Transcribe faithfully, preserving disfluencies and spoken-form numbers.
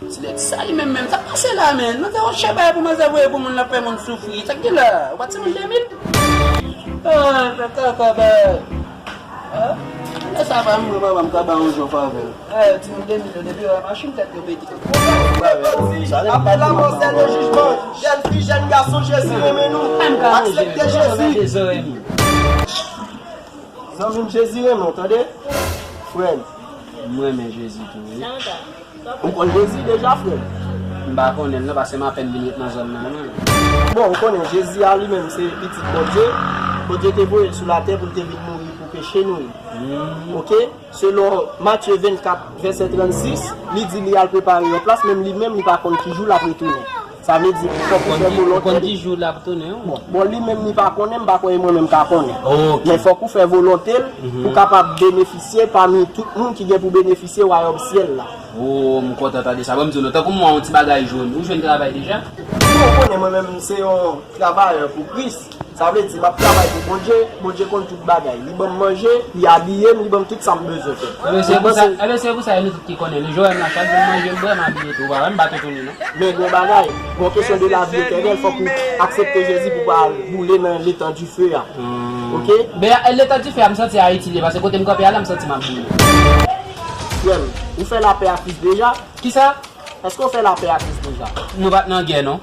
Ti nèg sa li menm menm, sa k pase la, men? Nou te yon chèbay pou manzè voye pou moun nan fè moun soufri. Sa k gen la? Ou pa timoun de mil? Ah, kaka, kaka, bay. Ah, lè sa pa mwen, papa m ka ba yon jòf avè l. Ah, timoun de mil yo, depi yo wè machin, tèt yo pete. Apre lanmò, sè le jijman. Jèn fi, jèn gason, Jezi renmen nou. Aksepte Jezi. Zanmi m, Jezi renmen w, tande? Frè m. M renmen Jezi tou, wi. Ou konn Jezi deja, frè m? M pa konnen l non, paske m apèn vin ret nan zòn nan, non. Bon, ou konnen Jezi a li menm se pitit Bondye. Bondye te voye l sou latè pou l te vin mouri pou peche nou yo. Oke? Selon Matye vennkat, vèsè trannsis, li di li al prepare yon plas, men li menm li pa konn ki jou l ap retounen. Sa vle di, fòk ou fè volonte l. Ou konn ki jou l ap tounen, wi. Bon, bon, li menm li pa konnen, m pa kwè e mwen menm ka konnen. Oke. Men fòk ou fè volonte l pou kapab benefisye pami tout moun ki gen pou benefisye wayòm syèl la. Oh, m kontan tande sa. Bon, m di w non, tankou m wè yon ti bagay jòn. Ou jwenn travay deja? Bon, ou konnen mwen menm, m se yon travayè pou Kris. Sa vle di, m ap travay pou Bondye, Bondye konn tout bagay. Li ban m manje, li abiye m, li ban m tout sa m bezwen fè. Ebyen, se pou sa, ebyen, se pou sa, e nou tout ki konnen. Lè Joel la, chak jou m manje, m bwè, m abiye tou. Ou pa wè, m pa toutouni, non. Men gen yon bagay, gen yon kesyon de lavi etènèl, fòk ou aksepte Jezi pou pa al boule nan letan dife a. Oke? Men, e, letan dife a, m santi Ayiti li ye, paske kote m kanpe a la, m santi m ap boule. Frè m, ou fè lapè a Kris deja? Kisa? Èske w fè lapè a Kris deja? Nou pa t nan gè, non.